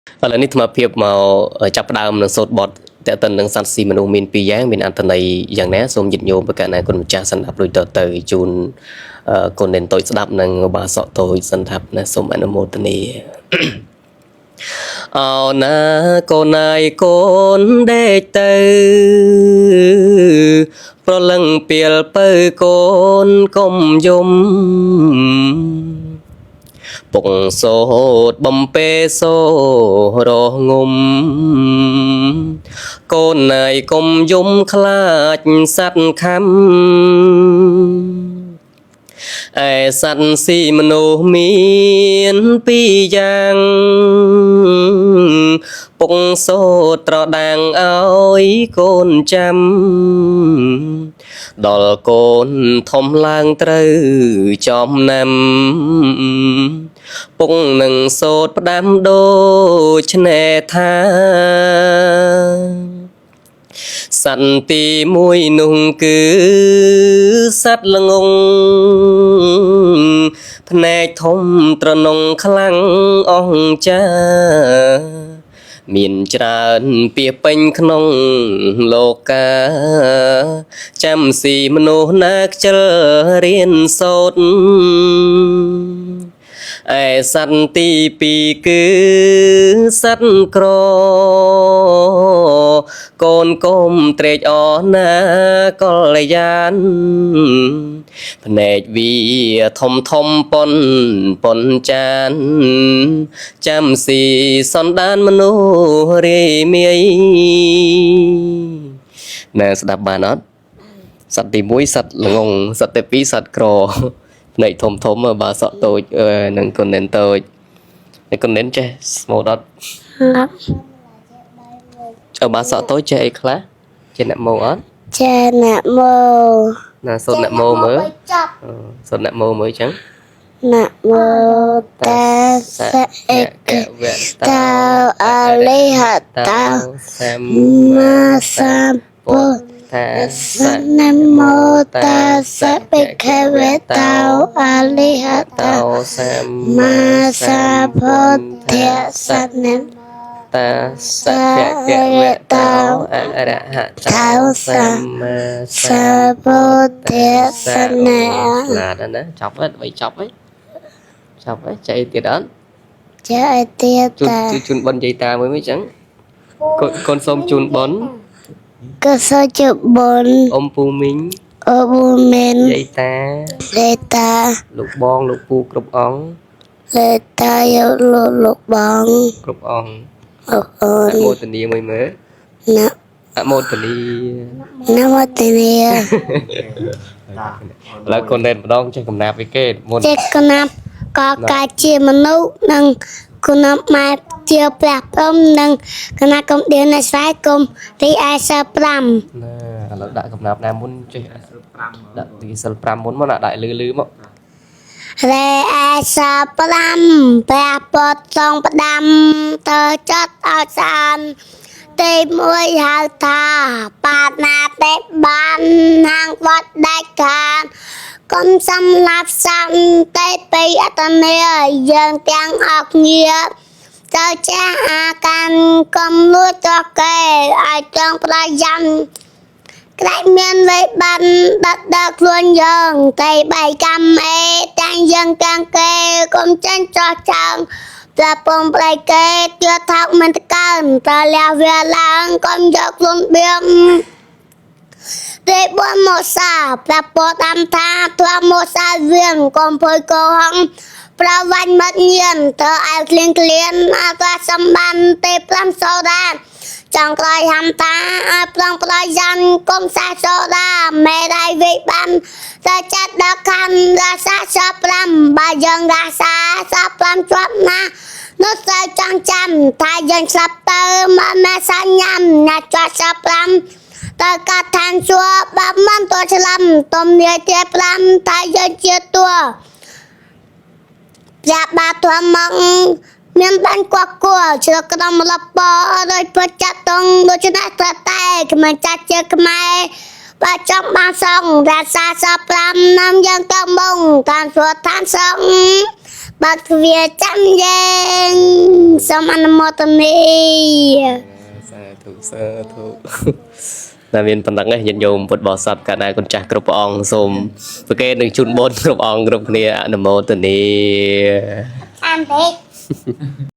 ឥឡូវនេះអាត្មាភាពមកចាប់ផ្ដើមនឹងសូត្របទតេតិននឹងសត្វស៊ីមនុស្សមានពីរយ៉ាងមានអត្ថន័យយ៉ាងណាសូមញាតិញោមប្រកាសណាគុណម្ចាស់សន្តាប់ដូចតទៅជូនគុណនេនតូចស្ដាប់និងឧបាសកតូចសន្តាប់ណាសូមអនុមោទនាអោណាកូនណាយកូនដេកទៅប្រលឹងពីលពៅកូនកុំយំ ពុកសូត្របំពេសូរងុំកូនណាយកុំយំខ្លាចសត្វខំឯសត្វស៊ីមនុស្សមានពីរយ៉ាងពុកសូត្រត្រដាងឲ្យកូនចាំដល់កូនធំឡើងត្រូវចំណាំពុកនឹងសូត្រផ្ដាំដូចណែថាសត្វទីមួយនោះគឺសត្វល្ងងភ្នែកធំត្រនងខ្លាំងអស្ចារ្យមានច្រើនពីពេញក្នុងលោកាចាំស៊ីមនុស្សណាខ្ជិលរៀនសូត្រឯសត្វទីពីរគឺសត្វក្រកូនកុំត្រេកអរណាកល្យានភ្នែកវាធំធំប៉ុនប៉ុនចានចាំស៊ីសន្តានមនុស្សរាយមាយណែស្ដាប់បានអត់សត្វទី1សត្វល្ងងសត្វទី2សត្វក្រភ្នែកធំធំបើសក់តូចនឹងកូនណែនតូចតែកូនណែនចេះស្មូតអត់ អត់ អើបើសក់តូចចេះអីខ្លះចេះអ្នកម៉ូអត់ ចេះណាមោ ណាសូត្រអ្នកម៉ូមើល ចប់ សូត្រអ្នកម៉ូមើលចឹង ណាមោតាសៈអេក វៈ តោអរិហតោ សម្ មាសម្ពុ ពុទ្ធា សៈណាមោតាសៈបិក្ខវេតោអរិហតោ តោសម្ មាសម្ពុទ្ធាសៈណា តាសៈភគវៈតោអរហតោសម្មា សម្ពុទ្ធាសៈណា ឆ្លាតណាស់ណាចប់ហើយបីចប់ហើយចប់ហើយចេះអីទៀតអត់ ចេះអីទៀត ជូន តា ជូនបុណ្យយាយតាមួយមើលចឹងកូនកូនសូមជូនបុណ្យ ក៏សូមជបុន អ៊ំពូមីង អប៊ូមេន យាយតា លេតា លោកបងលោកពូគ្រប់អង្គ លេតាយកលោកលោកបង គ្រប់អង្គ អរអូ អ ន នុមោទនាមួយមើល ណា អនុមោទនា ណាមតនី ឥឡូវកូនណែនម្ដងចេះកំណាប់ពីគេមុន ចេះកណាប់ក៏កាជាមនុស្សនិងគណៈម៉ែជាព្រះព្រំនិងគណៈកំដៀននៃស្វែគុំទីអស5 ណាឥឡូវដាក់កំណាប់ណាមុនចេះដាក់ទីសិល5មុនមកណាដាក់លឺលឺមករ េអស5ព្រះពុទ្ធសងផ្ដាំទៅចាត់ឲ្យស្អានទី1ហៅថាបាណាតិបានហាងវត្តដាច់ខានកុំសម្លាប់សត្វទេពីអត្តនីយើងទាំងអស់គ្នាទៅចេះអាកាន់កុំលួចចោះគេឲ្យចង់ប្រយ័ត្ន ក្រែកមានវេបានដិតដល់ខ្លួនយើងតែបីកម្មអេទាំងយើងទាំងគេកុំចាញ់ចោះចើងប្រពងប្រៃគេទៀតថោកមិនតកើនតលះវាឡើងកុំយកខ្លួនបៀមទេបុនមកសាប្រពតាមថាធម៌មកសាវៀងកុំភុយកុហកប្រវាញ់មិត្តញៀនធ្វើឲ្យក្លៀងក្លៀនអត់សម្បានទេ5សូដាចង់ក្រោយហាំតាឲ្យប្លង់ប្រយ័នកុំសាសូដាមេដៃវិបានទៅចាត់ដល់ខណ្ឌរសាស5បើយើងរសាស5ជាប់ណាស់នោះត្រូវចង់ចាំថាយើងស្លាប់ទៅមកម៉ែសាញ៉ាំណាជាប់ស5តើកាត់ឋានសួគ៌បាប់មិនតឆ្លាំទំនាយទេ5ថាយើងជាតួ ព្រះបាទធម្មងមានបានគួគួជ្រកក្រមលបដោយពុទ្ធចាត់តងដូច្នេះត្រតែក្មិនចាត់ជាខ្មែរបើចង់បានសងរក្សាស5នាំយើងទៅមុងតាមសួរឋានសង បើកទ្វារចាំយើងសូមអនុមោទនា សាធុសាធុតែមានប៉ុណ្ណឹងឯងញាតិញោមពុទ្ធបរិស័ទកាលណាគុណចាស់គ្រប់ព្រះអង្គសូមប្រគេននឹងជូនបុណ្យគ្រប់អង្គគ្រប់គ្នាអនុមោទនា អានទេ